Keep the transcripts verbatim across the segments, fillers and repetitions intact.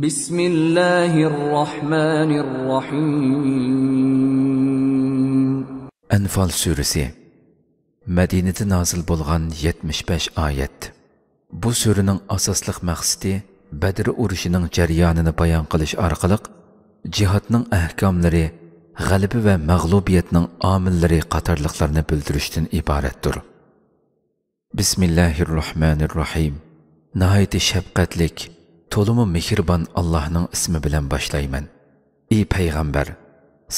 بسم الله الرحمن الرحيم. ئەنفال سۈرىسى. مەدىنىدە نازىل بولغان يەتمىش بەش ئايەت. بۇ سۈرىنىڭ ئاساسلىق مەقسىتى بەدر ئۇرۇشىنىڭ جەريانىنى بايان قىلىش ئارقىلىق جىھادنىڭ ئەھكاملىرى، غەلىبە ۋە مەغلۇبىيەتنىڭ ئامىللىرى قاتارلىقلارنى بىلدۈرۈشتىن ئىبارەتتۇر. بىسمىللاھىررەھمانىررەھىم. ناھايىتى شەپقەتلىك، تولىمۇ مېھرىبان ئاللاھنىڭ ئىسمى بىلەن باشلايمەن. ئى پەيغەمبەر،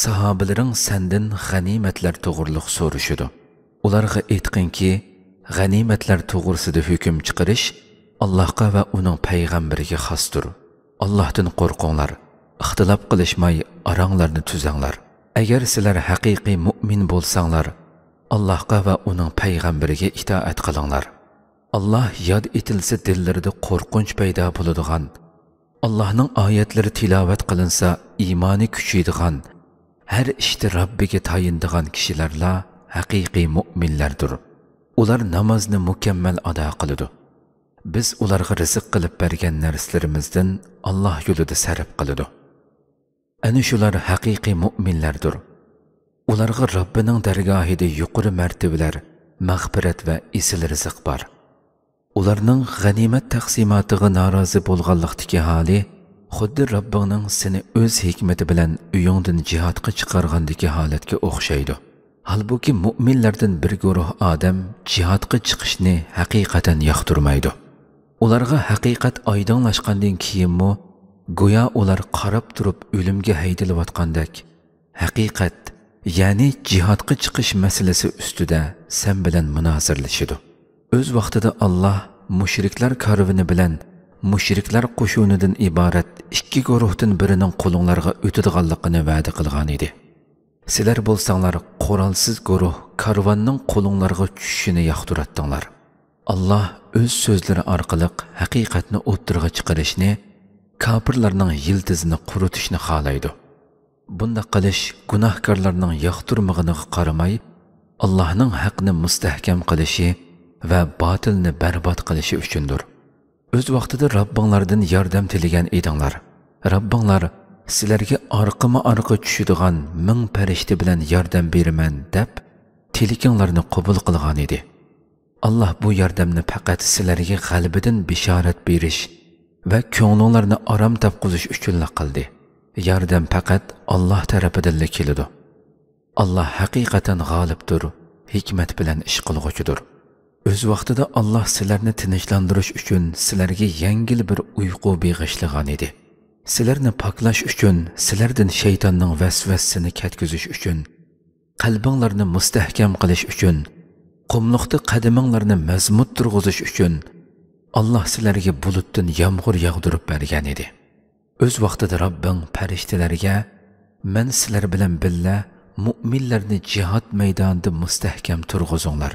ساھابىلىرىڭ سەندىن غەنىيمەتلەر توغرۇلۇق سورىشىدۇ. ئۇلارغا ئېيتقىنكى، غەنىيمەتلەر توغرىسىدا ھۆكۈم چىقىرىش ئاللاھقا ۋە ئۇنىڭ پەيغەمبىرىگە خاستۇر. ئاللاھتىن قورقۇڭلار، ئىختىلاپ قىلىشماي ئاراڭلارنى تۈزەڭلار. ئەگەر سىلەر ھەقىقىي مۇئمىن بولساڭلار، ئاللاھقا ۋە ئۇنىڭ پەيغەمبىرىگە ئىتائەت قىلىڭلار. ئاللاھ ياد ئېتىلسە دىللىرىدا قورقۇنچ پەيدا بولىدىغان، ئاللاھنىڭ ئايەتلىرى تىلاۋەت قىلىنسا ئىمانى كۈچىيىدىغان، ھەر ئىشتا رەببىگە تايىنىدىغان كىشىلەرلا ھەقىقىي مۇئمىنلەردۇر. ئۇلار نامازنى مۇكەممەل ئادا قىلىدۇ. بىز ئۇلارغا رىزىق قىلىپ بەرگەن نەرسىلىرىمىزدىن ئاللاھ يولىدا سەرپ قىلىدۇ. ئەنە شۇلار ھەقىقىي مۇئمىنلەردۇر. ئۇلارغا رەببىنىڭ دەرگاھىدا يۇقىرى مەرتىۋىلەر، مەغپىرەت ۋە ئېسىل رىزىق بار. ئۇلارنىڭ غەنىيمەت تەقسىماتىغا نارازى بولغانلىقتىكى ھالى خۇددى رەببىڭنىڭ سېنى ئۆز ھېكمىتى بىلەن ئۆيۈڭدىن جىھادقا چىقارغاندىكى ھالەتكە ئوخشايدۇ. ھالبۇكى، مۇئمىنلەردىن بىر گۇرۇھ ئادەم جىھادقا چىقىشنى ھەقىقەتەن ياقتۇرمايدۇ. ئۇلارغا ھەقىقەت ئايدىڭلاشقاندىن كېيىنمۇ، گويا ئۇلار قاراپ تۇرۇپ ئۆلۈمگە ھەيدىلىۋاتقاندەك، ھەقىقەت، يەنى جىھادقا چىقىش مەسىلىسى ئۈستىدە سەن بىلەن مۇنازىرىلىشىدۇ. ئۆز ۋاقتىدا ئاللاھ مۇشرىكلار كارۋىنى بىلەن مۇشرىكلار قوشۇنىدىن ئىبارەت ئىككى گۇرۇھتىن بىرىنىڭ قولۇڭلارغا ئۆتىدىغانلىقىنى ۋەدە قىلغان ئىدى. سىلەر بولساڭلار قورالسىز گۇرۇھ كارۋاننىڭ قولۇڭلارغا چۈشۈشىنى ياقتۇراتتىڭلار. ئاللاھ ئۆز سۆزلىرى ئارقىلىق ھەقىقەتنى ئوتتۇرىغا چىقىرىشنى، كاپىرلارنىڭ يىلتىزىنى قۇرۇتۇشنى خالايدۇ. بۇنداق قىلىش گۇناھكارلارنىڭ ياقتۇرمىغىنىغا قارىماي، ئاللاھنىڭ ھەقنى مۇستەھكەم قىلىشى ۋە باتىلنى بەربات قىلىشى ئۈچۈندۇر. ئۆز ۋاقتىدا رەببىڭلاردىن ياردەم تىلىگەن ئىدىڭلار. رەببىڭلار سىلەرگە ئارقىمۇ ئارقا چۈشىدىغان مىڭ پەرىشتە بىلەن ياردەم بېرىمەن دەپ، تىلىكىڭلارنى قوبۇل قىلغان ئىدى. ئاللاھ بۇ ياردەمنى پەقەت سىلەرگە غەلىبىدىن بېشارەت بېرىش ۋە كۆڭلۈڭلارنى ئارام تاپقۇزۇش ئۈچۈنلا قىلدى. ياردەم پەقەت ئاللاھ تەرىپىدىنلا كېلىدۇ. ئاللاھ ھەقىقەتەن غالىبتۇر، ھېكمەت بىلەن ئىش قىلغۇچىدۇر. ئۆز ۋاقتىدا ئاللاھ سىلەرنى تىنچلاندۇرۇش ئۈچۈن سىلەرگە يەڭگىل بىر ئۇيقۇ بېغىشلىغان ئىدى. سىلەرنى پاكلاش ئۈچۈن، سىلەردىن شەيتاننىڭ ۋەسۋەسىسىنى كەتكۈزۈش ئۈچۈن، قەلبىڭلارنى مۇستەھكەم قىلىش ئۈچۈن، قۇملۇقتا قەدىمىڭلارنى مەزمۇت تۇرغۇزۇش ئۈچۈن، ئاللاھ سىلەرگە بۇلۇتتىن يامغۇر ياغدۇرۇپ بەرگەن ئىدى. ئۆز ۋاقتىدا رەببىڭ پەرىشتىلەرگە، مەن سىلەر بىلەن بىللە مۇئمىنلەرنى جىھاد مەيدانىدا مۇستەھكەم تۇرغۇزۇڭلار.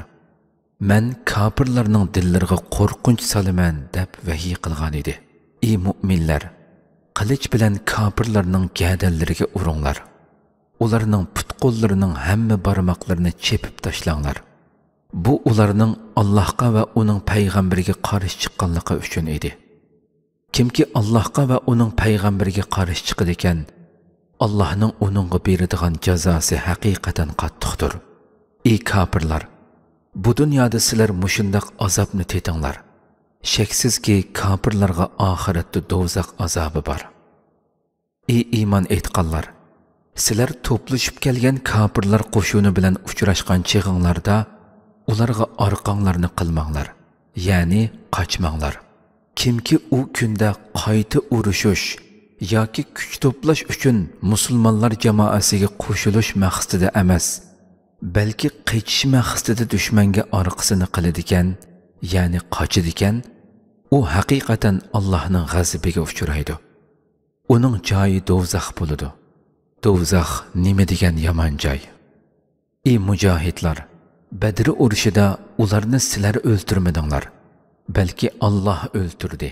مەن كاپىرلارنىڭ دىللىرىغا قورقۇنچ سالىمەن، دەپ ۋەھىي قىلغان ئىدى. ئى مۇئمىنلەر، قىلىچ بىلەن كاپىرلارنىڭ گەدەنلىرىگە ئۇرۇڭلار. ئۇلارنىڭ پۇت-قوللىرىنىڭ ھەممە بارماقلىرىنى چېپىپ تاشلاڭلار. بۇ ئۇلارنىڭ ئاللاھقا ۋە ئۇنىڭ پەيغەمبىرىگە قارشى چىققانلىقى ئۈچۈن ئىدى. كىمكى ئاللاھقا ۋە ئۇنىڭ پەيغەمبىرىگە قارشى چىقىدىكەن، ئاللاھنىڭ ئۇنىڭغا بېرىدىغان جازاسى ھەقىقەتەن قاتتىقتۇر. ئى كاپىرلار! بۇ دۇنيادا سىلەر مۇشۇنداق ئازابنى تېتىڭلار. شەكسىزكى، كاپىرلارغا ئاخىرەتتە دوزاخ ئازابى بار. ئى ئىمان ئېيتقانلار! سىلەر توپلىشىپ كەلگەن كاپىرلار قوشۇنى بىلەن ئۇچراشقان چېغىڭلاردا ئۇلارغا ئارقاڭلارنى قىلماڭلار، يەنى قاچماڭلار. كىمكى ئۇ كۈندە قايتا ئۇرۇشۇش ياكى كۈچ توپلاش ئۈچۈن مۇسۇلمانلار جامائەسىگە قوشۇلۇش مەقسىتىدە ئەمەس، بەلكى قېچىش مەقسىتىدە دۈشمەنگە ئارقىسىنى قىلىدىكەن، يەنى قاچىدىكەن، ئۇ ھەقىقەتەن ئاللاھنىڭ غەزىپىگە ئۇچرايدۇ. ئۇنىڭ جايى دوزاخ بولىدۇ. دوزاخ نېمە دېگەن يامان جاي! ئى مۇجاھىدلار! بەدر ئۇرۇشىدا ئۇلارنى سىلەر ئۆلتۈرمىدىڭلار، بەلكى ئاللاھ ئۆلتۈردى.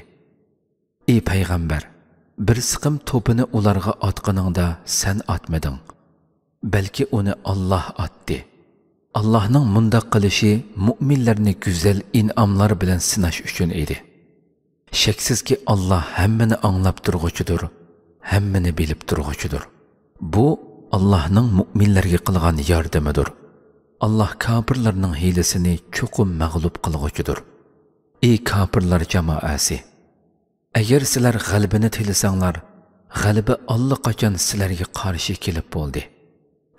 ئى پەيغەمبەر! بىر سىقىم توپىنى ئۇلارغا ئاتقىنىڭدا سەن ئاتمىدىڭ، بەلكى ئۇنى ئاللاھ ئاتتى. ئاللاھنىڭ مۇنداق قىلىشى مۇئمىنلەرنى گۈزەل ئىنئاملار بىلەن سىناش ئۈچۈن ئىدى. شەكسىزكى، ئاللاھ ھەممىنى ئاڭلاپ تۇرغۇچىدۇر، ھەممىنى بىلىپ تۇرغۇچىدۇر. بۇ ئاللاھنىڭ مۇئمىنلەرگە قىلغان ياردىمىدۇر. ئاللاھ كاپىرلارنىڭ ھىيلىسىنى چوقۇم مەغلۇپ قىلغۇچىدۇر. ئى كاپىرلار جامائەسى! ئەگەر سىلەر غەلىبىنى تىلىسەڭلار، غەلىبە ئاللىقاچان سىلەرگە قارشى كېلىپ بولدى.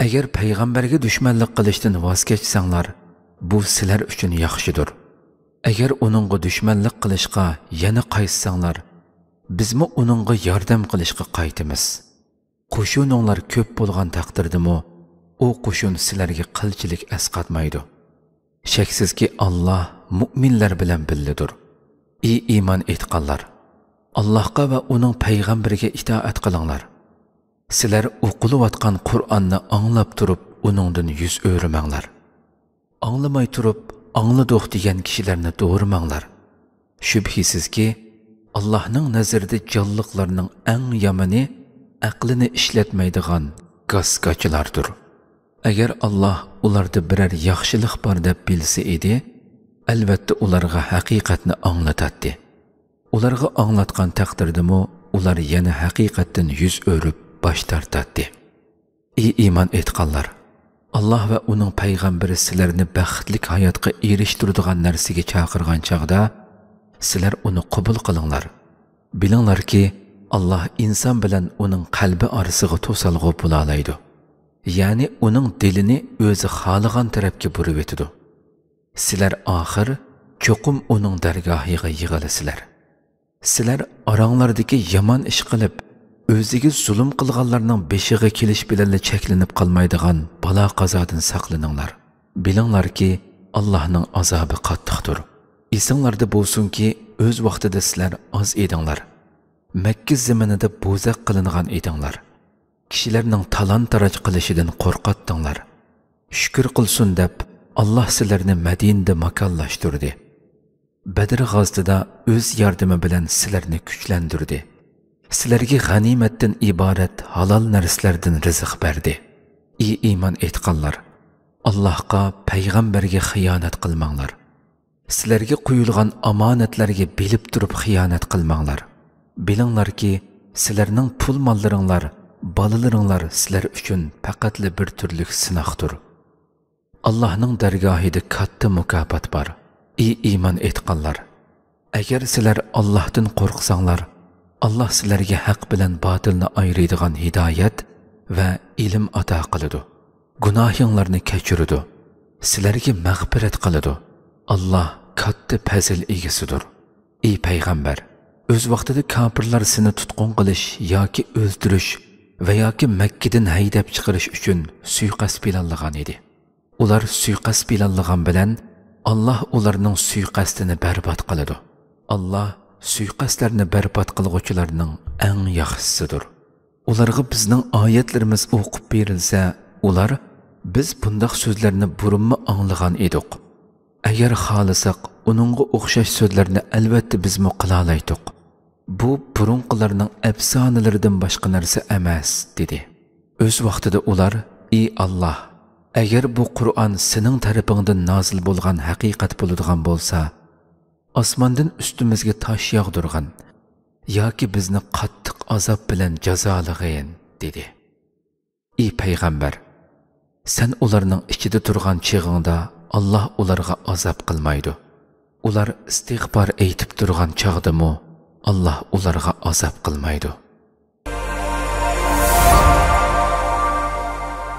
ئەگەر پەيغەمبەرگە دۈشمەنلىك قىلىشتىن ۋاز كەچسەڭلار، بۇ سىلەر ئۈچۈن ياخشىدۇر. ئەگەر ئۇنىڭغا دۈشمەنلىك قىلىشقا يەنە قايتساڭلار، بىزمۇ ئۇنىڭغا ياردەم قىلىشقا قايتىمىز. قوشۇنۇڭلار كۆپ بولغان تەقدىردىمۇ، ئۇ قوشۇن سىلەرگە قىلچىلىك ئەسقاتمايدۇ. شەكسىزكى، ئاللاھ مۇئمىنلار بىلەن بىللىدۇر. ئى ئىمان ئېيتقانلار! ئاللاھقا ۋە ئۇنىڭ پەيغەمبىرىگە ئىتائەت قىلىڭلار. سىلەر ئوقۇلۇۋاتقان قۇرئاننى ئاڭلاپ تۇرۇپ، ئۇنىڭدىن يۈز ئۆرۈمەڭلار. ئاڭلىماي تۇرۇپ، «ئاڭلىدۇق» دېگەن كىشىلەرنى دورىماڭلار. شۈبھىسىزكى، ئاللاھنىڭ نەزىرىدە جانلىقلارنىڭ ئەڭ يامىنى ئەقلىنى ئىشلەتمەيدىغان گاسگاچلاردۇر. ئەگەر ئاللاھ ئۇلاردا بىرەر ياخشىلىق بار دەپ بىلسە ئىدى، ئەلۋەتتە ئۇلارغا ھەقىقەتنى ئاڭلىتاتتى. ئۇلارغا ئاڭلاتقان تەقدىردىمۇ، ئۇلار يەنە ھەقىقەتتىن يۈز ئۆرۈپ، باش تارتاتتى. ئى ئىمان ئېيتقانلار! ئاللاھ ۋە ئۇنىڭ پەيغەمبىرى سىلەرنى بەختلىك ھاياتقا ئېرىشتۈرىدىغان نەرسىگە چاقىرغان چاغدا، سىلەر ئۇنى قوبۇل قىلىڭلار. بىلىڭلاركى، ئاللاھ ئىنسان بىلەن ئۇنىڭ قەلبى ئارىسىغا توسالغۇ بولالايدۇ. يەنى ئۇنىڭ دىلىنى ئۆزى خالىغان تەرەپكە بۇرۇۋېتىدۇ. سىلەر ئاخىر چوقۇم ئۇنىڭ دەرگاھىغا يىغىلىسىلەر. سىلەر ئاراڭلاردىكى يامان ئىش قىلىپ، ئۆزىگە زۇلۇم قىلغانلارنىڭ بېشىغا كېلىش بىلەنلا چەكلىنىپ قالمايدىغان بالا-قازادىن ساقلىنىڭلار. بىلىڭلاركى، ئاللاھنىڭ ئازابى قاتتىقتۇر. ئېسىڭلاردا بولسۇنكى، ئۆز ۋاقتىدا سىلەر ئاز ئىدىڭلار. مەككە زېمىنىدا بوزەك قىلىنغان ئىدىڭلار. كىشىلەرنىڭ تالان-تاراج قىلىشىدىن قورقاتتىڭلار. شۈكۈر قىلسۇن دەپ، ئاللاھ سىلەرنى مەدىنىدە ماكانلاشتۇردى. بەدر غازىتىدا ئۆز ياردىمى بىلەن سىلەرنى كۈچلەندۈردى. سىلەرگە غەنىيمەتتىن ئىبارەت ھالال نەرسىلەردىن رىزىق بەردى. ئى ئىمان ئېيتقانلار! ئاللاھقا، پەيغەمبەرگە خىيانەت قىلماڭلار. سىلەرگە قويۇلغان ئامانەتلەرگە بىلىپ تۇرۇپ خىيانەت قىلماڭلار. بىلىڭلاركى، سىلەرنىڭ پۇل-ماللىرىڭلار، بالىلىرىڭلار سىلەر ئۈچۈن پەقەتلا بىر تۈرلۈك سىناقتۇر. ئاللاھنىڭ دەرگاھىدا كاتتا مۇكاپات بار. ئى ئىمان ئېيتقانلار! ئەگەر سىلەر ئاللاھتىن قورقساڭلار، ئاللاھ سىلەرگە ھەق بىلەن باتىلنى ئايرىيدىغان ھىدايەت ۋە ئىلىم ئاتا قىلىدۇ. گۇناھىڭلارنى كەچۈرىدۇ. سىلەرگە مەغپىرەت قىلىدۇ. ئاللاھ كاتتا پەزىل ئىگىسىدۇر. ئى پەيغەمبەر! ئۆز ۋاقتىدا كاپىرلار سېنى تۇتقۇن قىلىش ياكى ئۆلتۈرۈش ۋە ياكى مەككىدىن ھەيدەپ چىقىرىش ئۈچۈن سۇيىقەست پىلانلىغان ئىدى. ئۇلار سۇيىقەست پىلانلىغان بىلەن، ئاللاھ ئۇلارنىڭ سۇيىقەستىنى بەربات قىلىدۇ. ئاللاھ سۇيىقەستلەرنى بەربات قىلغۇچىلارنىڭ ئەڭ ياخشىسىدۇر. ئۇلارغا بىزنىڭ ئايەتلىرىمىز ئوقۇپ بېرىلسە، ئۇلار، «بىز بۇنداق سۆزلەرنى بۇرۇنمۇ ئاڭلىغان ئىدۇق. ئەگەر خالىساق، ئۇنىڭغا ئوخشاش سۆزلەرنى ئەلۋەتتە بىزمۇ قىلالايتتۇق. بۇ بۇرۇنقىلارنىڭ ئەپسانىلىرىدىن باشقا نەرسە ئەمەس» دېدى. ئۆز ۋاقتىدا ئۇلار، «ئى ئاللاھ، ئەگەر بۇ قۇرئان سېنىڭ تەرىپىڭدىن نازىل بولغان ھەقىقەت بولىدىغان بولسا، ئاسماندىن ئۈستىمىزگە تاش ياغدۇرغىن ياكى بىزنى قاتتىق ئازاب بىلەن جازالىغىن» دېدى. ئى پەيغەمبەر! سەن ئۇلارنىڭ ئىچىدە تۇرغان چېغىڭدا ئاللاھ ئۇلارغا ئازاب قىلمايدۇ. ئۇلار ئىستىغپار ئېيتىپ تۇرغان چاغدىمۇ ئاللاھ ئۇلارغا ئازاب قىلمايدۇ.